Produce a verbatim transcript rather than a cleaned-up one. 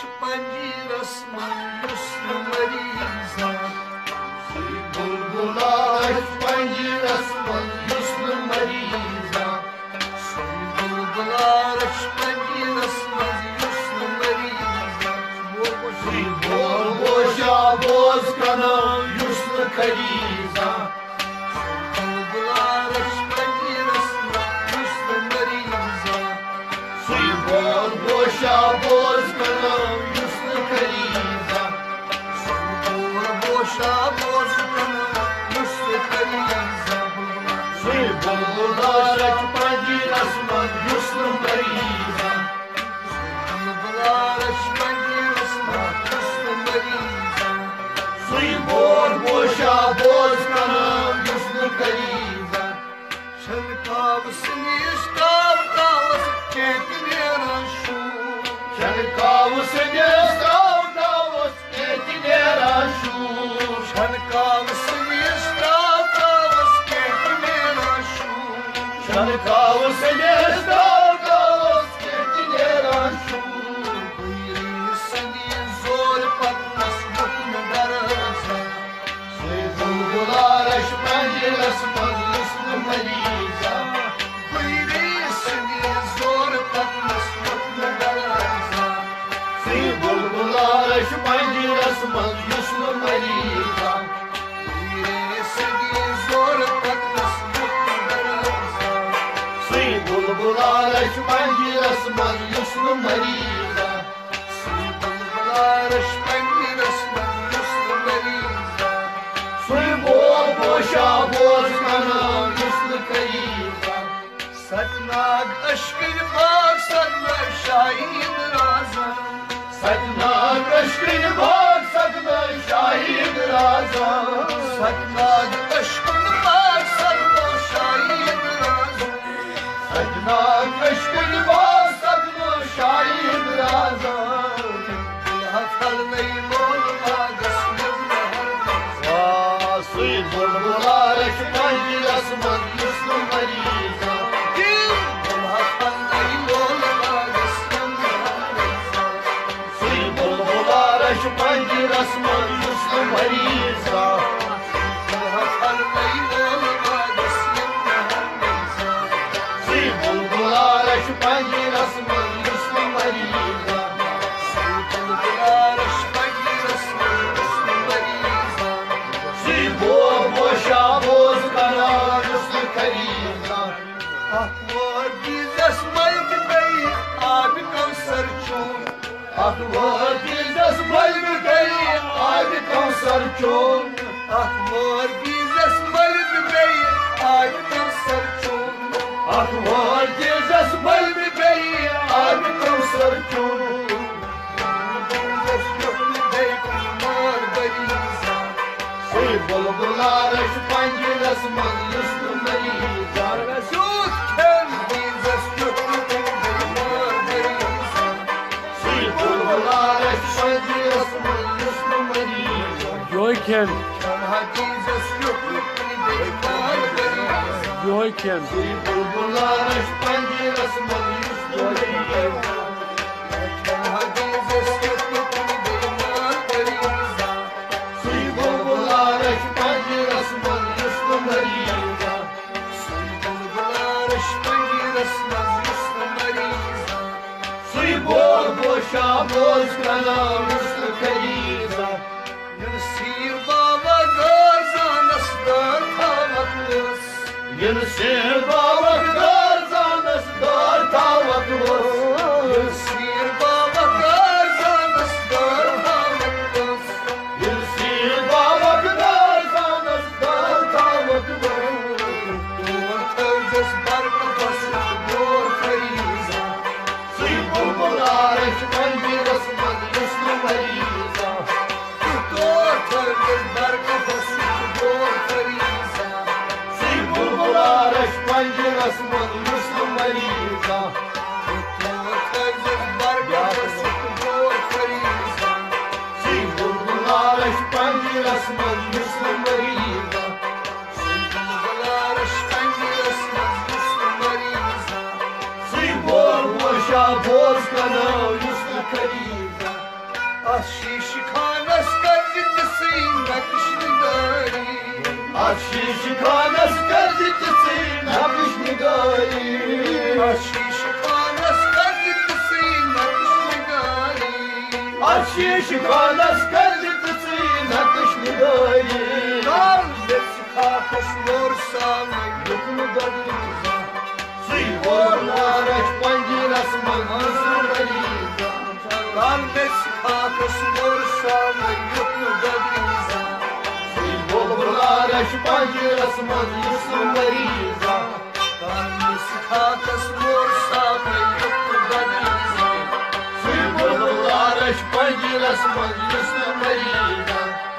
پنجیرس منٛز یُس نہٕ مریض آ۔ سُے بُلبُل آ رچھِ پنجیرس منٛز یُس نہٕ مریض آ۔ سُے بُلبُل آ رچھِ پنجیرس منٛز یُس نہٕ مریض آ۔ سُے بول بوشا بوز کنو یُس نہٕ خریض آ۔ بُلبُل آ رچھِ پنجیرس منٛز یُس نہٕ مریض آ۔ سُے بول بوشا بوز کنو یُس نہٕ خریض آ۔ سُے بول بوشا بوز کنو یُس نہٕ خریض آ۔ سُے بُلبُل آ رچھِ پنجیرس منٛز یُس نہٕ مریض آ۔ بُلبُل آ رچھِ پنجیرس منٛز یُس نہٕ مریض آ۔ سُے بول بوشا بوز کنو یُس نہٕ خریض آ۔ چھنہٕ کاوٕ سٕنٛدِس کاو کاوس کینٛہہ تہِ نیران شوٗر۔ چھنہٕ کاوٕ سٕنٛدِس کاو کاوس کینٛہہ تہِ نیران شوٗر۔ چھنہٕ کاوٕ سٕنٛدِس کاو کاوس کینٛہہ تہِ نیران شوٗر۔ چھنہٕ کاوٕ سٕنٛدِس کاو کاوس کینٛہہ تہِ نیران شوٗر۔ بُیرِ سٕنٛدِ زورٕ پکنس یوٚت نہٕ گرس آ۔ سُے بُلبُل آ رچھِ پنجیرس منٛز یُس نہٕ مریض آ۔ بُیرِ سٕنٛدِ زورٕ پکنس یوٚت نہٕ گرس آ۔ سُے بُلبُل آ رچھِ پنجیرس منٛز یُس نہٕ مریض آ۔ بُیرِ سٕنٛدِ زورٕ پکنس یوٚت نہٕ گرس آ۔ سُے بُلبُل آ رچھِ پنجیرس منٛز یُس نہٕ مریض آ۔ سُے بُلبُل آ رچھِ پنجیرس منٛز یُس نہٕ مریض آ۔ سُے بول بوشا بوز کنو یُس نہٕ خریض آ۔ سکناگ اشکن باغ سگنو شاہی درازن۔ سکناگ اشکن باغ سگنو شاہی درازن۔ سکناگ اشکن باغ سگنو شاہی درازن۔ سجنا کشکن با سجنا شاہی درازا۔ دلہا پھلنئی مول باغس یمن ہر واہ، سُے بُلبُل آ رچھِ پنجیرس منٛز یُس نہٕ مریض آ۔ دلہا پھلنئی مول باغس یمن ہر سُے بُلبُل آ رچھِ پنجیرس منٛز یُس نہٕ مریض آ۔ سُے بُلبُل آ رچھِ پنجیرس منٛز یُس نہٕ مریض آ۔ سُے بول بوشا بوز کران یُس نہٕ خریض آ۔ اکھ وٲر دیٖزٮ۪س ملکہٕ بیٚیہِ آبِ کوثر چوٚن۔ اکھ وٲر دیٖزٮ۪س ملکہٕ بیٚیہِ آبِ کوثر چوٚن۔ اکھ وٲر دیٖزٮ۪س ملکہٕ بیٚیہِ آبِ کوثر چوٚن۔ اکھ وٲر دیٖزٮ۪س ملکہٕ بیٚیہِ آبِ کوثر چوٚن۔ دیٖزٮ۪س یوٚت نہٕ بیٚیہِ کُنہِ مار بٔریٖزا۔ سُے بُلبُل آ رچھِ پنجیرس منٛز یُس نہٕ مریض آ۔ زیُٹھ کھٮ۪ن دیٖزٮ۪س یوٚت نہٕ بیٚیہِ مار بٔریٖزا۔ سُے بُلبُل آ رچھِ پنجیرس منٛز یُس نہٕ مریض آ۔ یُہوے کھٮ۪ن۔ کھٮ۪ن ہا دیٖزٮ۪س یوٚت نہٕ کُنہِ بیٚیہِ مار بٔریٖزا۔ یُہوے کھٮ۪ن۔ سُے بُلبُل آ رچھِ پنجیرس منٛز یُس نہٕ مریض آ۔ سُے بُلبُل آ رچھِ پنجیرس منٛز یُس نہٕ مریض آ۔ سُے بُلبُل آ رچھِ پنجیرس منٛز یُس نہٕ مریض آ۔ سُے بول بوشا بوز کران یُس نہٕ خریض آ۔ ییٚلہِ سیٖر باوَکھ غٲر زانَس دٲر تھاوَکھ لٔژ۔ ییٚلہِ سیٖر باوَکھ غٲر زانَس دٲر تھاوَکھ لٔژ۔ ییٚلہِ سیٖر باوَکھ غٲر زانَس دٲر تھاوَکھ لٔژ۔ ییٚلہِ سیٖر باوَکھ غٲر زانَس دٲر تھاوَکھ لٔژ۔ تور تھٲوزٮ۪س برکتَس یُتھ بور فریٖضا۔ سُے بُلبُل آ رچھِ پنجیرس منٛز یُس نہٕ مریض آ۔ تور تھٲوِس برکتس یُتھ بور فریضا۔ سُے بُلبُل آ رچھِ پنجیرس منٛز یُس نہٕ مریض آ۔ تور تھٲوِس برکتس یُتھ بور فریضا۔ سُے بُلبُل آ رچھِ پنجیرس منٛز یُس نہٕ مریض آ۔ سُے بُلبُل آ رچھِ پنجیرس منٛز یُس نہٕ مریض آ۔ سُے بول بوشا بوز کرو یُس نہٕ خریض آ۔ اتھ شیشہٕ خانس کر زِ تِژھٕے نقش نگٲری۔ اتھ شیشہٕ خانس کر زِ تِژھٕے نقش نگٲری۔ اتھ شیشہٕ خانس کر زِ تِژھٕے نقش نگٲری۔ اتھ شیشہٕ خانس کر زِ تِژھٕے نقش نگٲری۔ کر زِ خاکس مور سامنے یُتھ نہٕ بدلی زانٛہہ۔ سُے وول وارش پنجیرس منٛز یُس نہٕ بدلی زانٛہہ۔ کر مےٚ خاکس مور سامنے یُتھ نہٕ بدلی زانٛہہ۔ سُے وول وارش پنجیرس منٛز یُس نہٕ بدلی زانٛہہ۔ کر مےٚ خاکس مور سامنے یُتھ نہٕ بدلی زانٛہہ۔ سُے وول وارش پنجیرس منٛز یُس نہٕ بدلی زانٛہہ۔